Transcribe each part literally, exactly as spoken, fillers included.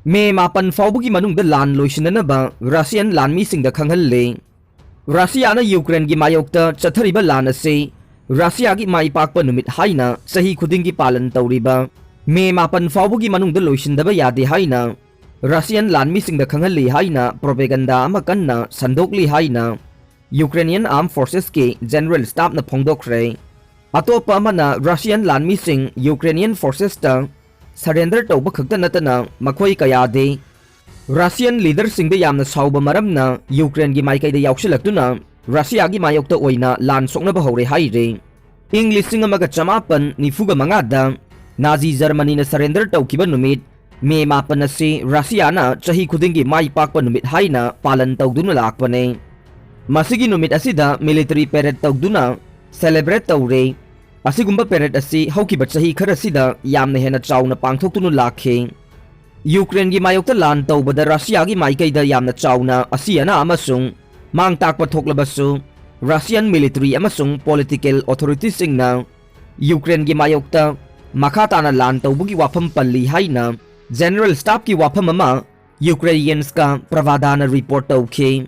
ꯃꯦ ꯃꯥꯄꯟ ꯐꯥꯎꯕꯒꯤ ꯃꯅꯨꯡꯗ ꯂꯥꯟ ꯂꯣꯏꯁꯤꯟꯅꯅꯕ ꯔꯁꯤꯌꯥꯟ ꯂꯥꯟꯃꯤꯁꯤꯡꯗ ꯈꯪꯍꯜꯂꯦ꯫ ꯔꯁꯤꯌꯥꯅ ꯌꯨꯀ꯭ꯔꯦꯟꯒꯤ ꯃꯥꯌꯣꯛꯇ ꯆꯠꯊꯔꯤꯕ ꯂꯥꯟ ꯑꯁꯤ ꯔꯁꯤꯌꯥꯒꯤ ꯃꯥꯏ ꯄꯥꯛꯄ ꯅꯨꯃꯤꯠ ꯍꯥꯏꯅ ꯆꯍꯤ ꯈꯨꯗꯤꯡꯒꯤ ꯄꯥꯂꯟ ꯇꯧꯔꯤꯕ ꯃꯦ ꯃꯥꯄꯟ ꯐꯥꯎꯕꯒꯤ ꯃꯅꯨꯡꯗ ꯂꯣꯏꯁꯤꯟꯗꯕ ꯌꯥꯗꯦ ꯍꯥꯏꯅ ꯔꯁꯤꯌꯥꯟ ꯂꯥꯟꯃꯤꯁꯤꯡꯗ ꯈꯪꯍꯜꯂꯤ ꯍꯥꯏꯅ ꯄ꯭ꯔꯣꯄꯦꯒꯟꯗꯥ ꯑꯃ ꯀꯟꯅ ꯁꯟꯗꯣꯛꯂꯤ ꯍꯥꯏꯅ ꯌꯨꯀ꯭ꯔꯦꯅꯤꯌꯟ ꯑꯥꯔꯝ ꯐꯣꯔꯁꯦꯁꯀꯤ ꯖꯦꯅꯔꯦꯜ ꯁ꯭ꯇꯥꯐꯅ ꯐꯣꯡꯗꯣꯛꯈ꯭ꯔꯦ꯫ ꯑꯇꯣꯞꯄ ꯑꯃꯅ ꯔꯁꯤꯌꯟ ꯂꯥꯟꯃꯤꯁꯤꯡ ꯌꯨꯀ꯭ꯔꯦꯅꯤꯌꯟ ꯐꯣꯔꯁꯦꯁꯇ ꯁꯔꯦꯟꯗꯔ ꯇꯧꯕ ꯈꯛꯇ ꯅꯠꯇꯅ ꯃꯈꯣꯏ ꯀꯌꯥꯗꯤ ꯔꯁꯤꯌꯟ ꯂꯤꯗꯔꯁꯤꯡꯗ ꯌꯥꯝꯅ ꯁꯥꯎꯕ ꯃꯔꯝꯅ ꯌꯨꯀ꯭ꯔꯦꯟꯒꯤ ꯃꯥꯏꯀꯩꯗ ꯌꯥꯎꯁꯤꯜꯂꯛꯇꯨꯅ ꯔꯁꯤꯌꯥꯒꯤ ꯃꯥꯌꯣꯛꯇ ꯑꯣꯏꯅ ꯂꯥꯟ ꯁꯣꯛꯅꯕ ꯍꯧꯔꯦ ꯍꯥꯏꯔꯦ꯫ ꯏꯪ ꯂꯤꯁꯤꯡ ꯑꯃꯒ ꯆꯃꯥꯄꯟ ꯅꯤꯐꯨꯒ ꯃꯉꯥꯗ ꯅꯥꯖꯤ ꯖꯔꯃꯅꯤꯅ ꯁꯔꯦꯟꯗꯔ ꯇꯧꯈꯤꯕ ꯅꯨꯃꯤꯠ ꯃꯦ ꯃꯥꯄꯟ ꯑꯁꯤ ꯔꯁꯤꯌꯥꯅ ꯆꯍꯤ ꯈꯨꯗꯤꯡꯒꯤ ꯃꯥꯏ ꯄꯥꯛꯄ ꯅꯨꯃꯤꯠ ꯍꯥꯏꯅ ꯄꯥꯂꯟ ꯇꯧꯗꯨꯅ ꯂꯥꯛꯄꯅꯦ꯫ ꯃꯁꯤꯒꯤ ꯅꯨꯃꯤꯠ ꯑꯁꯤꯗ ꯃꯤꯂꯤꯇꯔꯤ ꯄꯦꯔꯦꯗ ꯇꯧꯗꯨꯅ ꯁꯦꯂꯦꯕ꯭ꯔꯦꯠ ꯇꯧꯔꯦ꯫ ꯑꯁꯤꯒꯨꯝꯕ ꯄꯦꯔꯦꯗ ꯑꯁꯤ ꯍꯧꯈꯤꯕ ꯆꯍꯤ ꯈꯔꯁꯤꯗ ꯌꯥꯝꯅ ꯍꯦꯟꯅ ꯆꯥꯎꯅ ꯄꯥꯡꯊꯣꯛꯇꯨꯅ ꯂꯥꯛꯈꯤ꯫ ꯌꯨꯀ꯭ꯔꯦꯟꯒꯤ ꯃꯥꯌꯣꯛꯇ ꯂꯥꯟ ꯇꯧꯕꯗ ꯔꯁꯤꯌꯥꯒꯤ ꯃꯥꯏꯀꯩꯗ ꯌꯥꯝꯅ ꯆꯥꯎꯅ ꯑꯁꯤ ꯑꯅꯥ ꯑꯃꯁꯨꯡ ꯃꯥꯡ ꯇꯥꯛꯄ ꯊꯣꯛꯂꯕꯁꯨ, ꯔꯁꯤꯌꯟ ꯃꯤꯂꯤꯇꯔꯤ ꯑꯃꯁꯨꯡ ꯄꯣꯂꯤꯇꯤꯀꯦꯜ ꯑꯣꯊꯣꯔꯤꯇꯤꯁꯤꯡꯅ ꯌꯨꯀ꯭ꯔꯦꯟꯒꯤ ꯃꯥꯌꯣꯛꯇ ꯃꯈꯥ ꯇꯥꯅ ꯂꯥꯟ ꯇꯧꯕꯒꯤ ꯋꯥꯐꯝ ꯄꯜꯂꯤ ꯍꯥꯏꯅ ꯖꯦꯅꯔꯦꯜ ꯁ꯭ꯇꯥꯐꯀꯤ ꯋꯥꯐꯝ ꯑꯃ ꯌꯨꯀ꯭ꯔꯦꯌꯟꯁꯀ ꯄ꯭ꯔꯚꯥꯗꯥꯅ ꯔꯤꯄꯣꯔꯠ ꯇꯧꯈꯤ꯫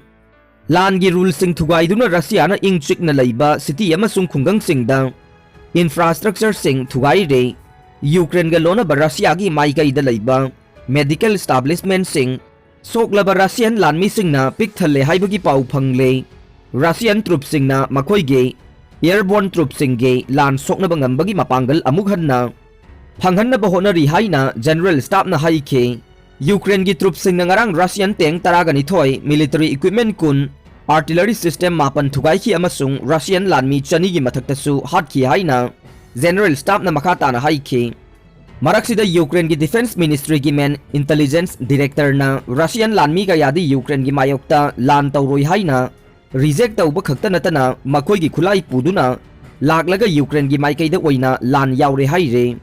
ꯂꯥꯟꯒꯤ ꯔꯨꯜꯁꯤꯡ ꯊꯨꯒꯥꯏꯗꯨꯅ ꯔꯁꯤꯌꯥꯅ ꯏꯪ ꯆꯤꯛꯅ ꯂꯩꯕ ꯁꯤꯇꯤ ꯑꯃꯁꯨꯡ ꯈꯨꯡꯒꯪꯁꯤꯡꯗ ꯏꯟꯐ꯭ꯔꯥꯁ꯭ꯇ꯭ꯔꯛꯆꯔꯁꯤꯡ ꯊꯨꯒꯥꯏꯔꯦ꯫ ꯌꯨꯀ꯭ꯔꯦꯟꯒ ꯂꯣꯟꯅꯕ ꯔꯁꯤꯌꯥꯒꯤ ꯃꯥꯏꯀꯩꯗ ꯂꯩꯕ ꯃꯦꯗꯤꯀꯦꯜ ꯏꯁꯇꯥꯕ꯭ꯂꯤꯁꯃꯦꯟꯁꯤꯡ ꯁꯣꯛꯂꯕ ꯔꯁꯤꯌꯟ ꯂꯥꯟꯃꯤꯁꯤꯡꯅ ꯄꯤꯛ ꯊꯜꯂꯦ ꯍꯥꯏꯕꯒꯤ ꯄꯥꯎ ꯐꯪꯂꯦ꯫ ꯔꯁꯤꯌꯟ ꯇ꯭ꯔꯨꯞꯁꯤꯡꯅ ꯃꯈꯣꯏꯒꯤ ꯑꯦꯌꯔꯕꯣꯔꯟ ꯇ꯭ꯔꯨꯞꯁꯤꯡꯒꯤ ꯂꯥꯟ ꯁꯣꯛꯅꯕ ꯉꯝꯕꯒꯤ ꯃꯄꯥꯡꯒꯜ ꯑꯃꯨꯛ ꯍꯟꯅ ꯐꯪꯍꯟꯅꯕ ꯍꯣꯠꯅꯔꯤ ꯍꯥꯏꯅ ꯖꯦꯅꯔꯦꯜ ꯁ꯭ꯇꯥꯐꯅ ꯍꯥꯏꯈꯤ꯫ ꯌꯨꯀ꯭ꯔꯦꯟꯒꯤ ꯇ꯭ꯔꯨꯞꯁꯤꯡꯅ ꯉꯔꯥꯡ ꯔꯁꯤꯌꯟ ꯇꯦꯡ ꯇꯔꯥꯒ ꯅꯤꯊꯣꯏ, ꯃꯤꯂꯤꯇꯔꯤ ꯏꯀ꯭ꯋꯤꯞꯃꯦꯟ ꯀꯨꯟ, ꯑꯥꯔꯇꯤꯂꯔꯤ ꯁꯤꯁꯇꯦꯝ ꯃꯥꯄꯟ ꯊꯨꯒꯥꯏꯈꯤ ꯑꯃꯁꯨꯡ ꯔꯁꯤꯌꯟ ꯂꯥꯟꯃꯤ ꯆꯅꯤꯒꯤ ꯃꯊꯛꯇꯁꯨ ꯍꯥꯠꯈꯤ ꯍꯥꯏꯅ ꯖꯦꯅꯔꯦꯜ ꯁ꯭ꯇꯥꯐꯅ ꯃꯈꯥ ꯇꯥꯅ ꯍꯥꯏꯈꯤ꯫ ꯃꯔꯛꯁꯤꯗ ꯌꯨꯀ꯭ꯔꯦꯟꯒꯤ ꯗꯤꯐꯦꯟꯁ ꯃꯤꯅꯤꯁꯇ꯭ꯔꯤꯒꯤ ꯃꯦꯟ ꯏꯟꯇꯦꯂꯤꯖꯦꯟꯁ ꯗꯤꯔꯦꯛꯇꯔꯅ ꯔꯁꯤꯌꯟ ꯂꯥꯟꯃꯤ ꯀꯌꯥꯗꯤ ꯌꯨꯀ꯭ꯔꯦꯟꯒꯤ ꯃꯥꯌꯣꯛꯇ ꯂꯥꯟ ꯇꯧꯔꯣꯏ ꯍꯥꯏꯅ ꯔꯤꯖꯦꯛ ꯇꯧꯕ ꯈꯛꯇ ꯅꯠꯇꯅ ꯃꯈꯣꯏꯒꯤ ꯈꯨꯠꯂꯥꯏ ꯄꯨꯗꯨꯅ ꯂꯥꯛꯂꯒ ꯌꯨꯀ꯭ꯔꯦꯟꯒꯤ ꯃꯥꯏꯀꯩꯗ ꯑꯣꯏꯅ ꯂꯥꯟ ꯌꯥꯎꯔꯦ ꯍꯥꯏꯔꯦ꯫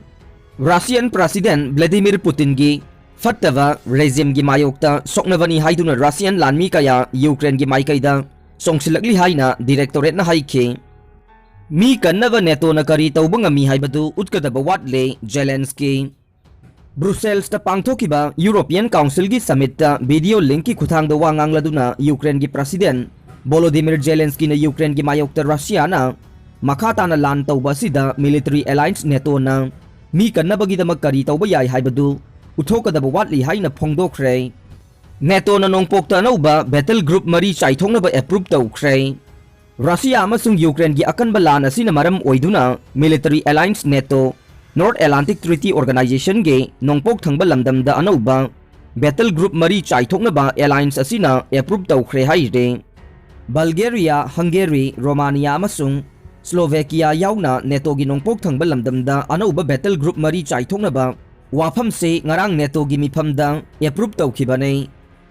ꯔꯁꯤꯌꯟ ꯄ꯭ꯔꯁꯤꯗꯦꯟ ꯚ꯭ꯂꯥꯗꯤꯃꯤꯔ ꯄꯨꯇꯤꯟꯒꯤ ꯐꯠꯇꯕ ꯔꯦꯖꯤꯝꯒꯤ ꯃꯥꯌꯣꯛꯇ ꯁꯣꯛꯅꯕꯅꯤ ꯍꯥꯏꯗꯨꯅ ꯔꯁꯤꯌꯟ ꯂꯥꯟꯃꯤ ꯀꯌꯥ ꯌꯨꯀ꯭ꯔꯦꯟꯒꯤ ꯃꯥꯏꯀꯩꯗ ꯆꯣꯡꯁꯤꯜꯂꯛꯂꯤ ꯍꯥꯏꯅ ꯗꯤꯔꯦꯛꯇꯣꯔꯦꯠꯅ ꯍꯥꯏꯈꯤ꯫ ꯃꯤ ꯀꯟꯅꯕ ꯅꯦꯇꯣꯅ ꯀꯔꯤ ꯇꯧꯕ ꯉꯝꯃꯤ ꯍꯥꯏꯕꯗꯨ ꯎꯠꯀꯗꯕ ꯋꯥꯠꯂꯦ, ꯖꯦꯂꯦꯟꯁꯀꯤ꯫ Brussels ꯇ ꯄꯥꯡꯊꯣꯛꯈꯤꯕ European Council ꯒꯤ summit ꯇ video link ꯀꯤ ꯈꯨꯠꯊꯥꯡꯗ ꯋꯥ ꯉꯥꯡꯂꯗꯨꯅ Ukraine ꯒꯤ President Volodymyr Zelensky ꯅ Ukraine ꯒꯤ ꯃꯥꯌꯣꯛꯇ Russia ꯅ ꯃꯈꯥ ꯇꯥꯅ ꯂꯥꯟ ꯇꯧꯕ ꯑꯁꯤꯗ military alliance NATO ꯅ ꯃꯤ ꯀꯟꯅꯕꯒꯤꯗꯃꯛ ꯀꯔꯤ ꯇꯧꯕ ꯌꯥꯏ ꯍꯥꯏꯕꯗꯨ ꯎꯠꯊꯣꯛꯀꯗꯕ ꯋꯥꯠꯂꯤ ꯍꯥꯏꯅ ꯐꯣꯡꯗꯣꯛꯈ꯭ꯔꯦ꯫ NATO ꯅ ꯅꯣꯡꯄꯣꯛꯇ ꯑꯅꯧꯕ battle group ꯃꯔꯤ ꯆꯥꯏꯊꯣꯛꯅꯕ approve ꯇꯧꯈ꯭ꯔꯦ꯫ Russia ꯑꯃꯁꯨꯡ Ukraine ꯒꯤ ꯑꯀꯟꯕ ꯂꯥꯟ ꯑꯁꯤꯅ ꯃꯔꯝ ꯑꯣꯏꯗꯨꯅ military alliance NATO, North Atlantic Treaty Organization ꯒꯤ ꯅꯣꯡꯄꯣꯛ ꯊꯪꯕ ꯂꯝꯗꯝꯗ ꯑꯅꯧꯕ battle group ꯃꯔꯤ ꯆꯥꯏꯊꯣꯛꯅꯕ alliance ꯑꯁꯤꯅ approve ꯇꯧꯈ꯭ꯔꯦ ꯍꯥꯏꯔꯦ꯫ Bulgaria, Hungary, Romania ꯑꯃꯁꯨꯡ Slovakia ꯌꯥꯎꯅ NATO ꯒꯤ ꯅꯣꯡꯄꯣꯛ ꯊꯪꯕ ꯂꯝꯗꯝꯗ ꯑꯅꯧꯕ battle group ꯃꯔꯤ ꯆꯥꯏꯊꯣꯛꯅꯕ ꯋꯥꯐꯝꯁꯤ ꯉꯔꯥꯡ NATO ꯒꯤ ꯃꯤꯐꯝꯗ approve ꯇꯧꯈꯤꯕꯅꯤ꯫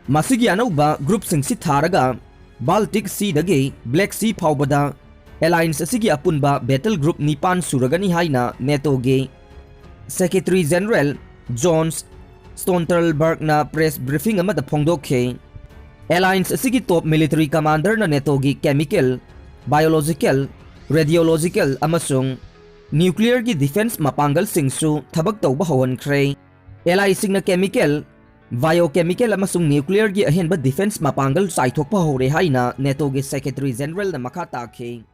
ꯃꯁꯤꯒꯤ ꯑꯅꯧꯕ group ꯁꯤꯡꯁꯤ ꯊꯥꯔꯒ Baltic Sea ꯗꯒꯤ Black Sea ꯐꯥꯎꯕꯗ alliance ꯑꯁꯤꯒꯤ ꯑꯄꯨꯟꯕ battle group ꯅꯤꯄꯥꯟ ꯁꯨꯔꯒꯅꯤ ꯍꯥꯏꯅ NATO ꯒꯤ Secretary General Jens Stoltenberg ꯅ press briefing ꯑꯃꯗ ꯐꯣꯡꯗꯣꯛꯈꯤ꯫ Alliance ꯑꯁꯤꯒꯤ top military commander ꯅ NATO ꯒꯤ chemical, biological, radiological ꯑꯃꯁꯨꯡ nuclear ꯒꯤ defense ꯃꯄꯥꯡꯒꯜꯁꯤꯡꯁꯨ ꯊꯕꯛ ꯇꯧꯕ ꯍꯧꯍꯟꯈ꯭ꯔꯦ꯫ Ally ꯁꯤꯡꯅ chemical, biochemical ꯑꯃꯁꯨꯡ nuclear ꯒꯤ ꯑꯍꯦꯟꯕ defense ꯃꯄꯥꯡꯒꯜ ꯆꯥꯏꯊꯣꯛꯄ ꯍꯧꯔꯦ ꯍꯥꯏꯅ NATO ꯒꯤ Secretary General ꯅ ꯃꯈꯥ ꯇꯥꯈꯤ꯫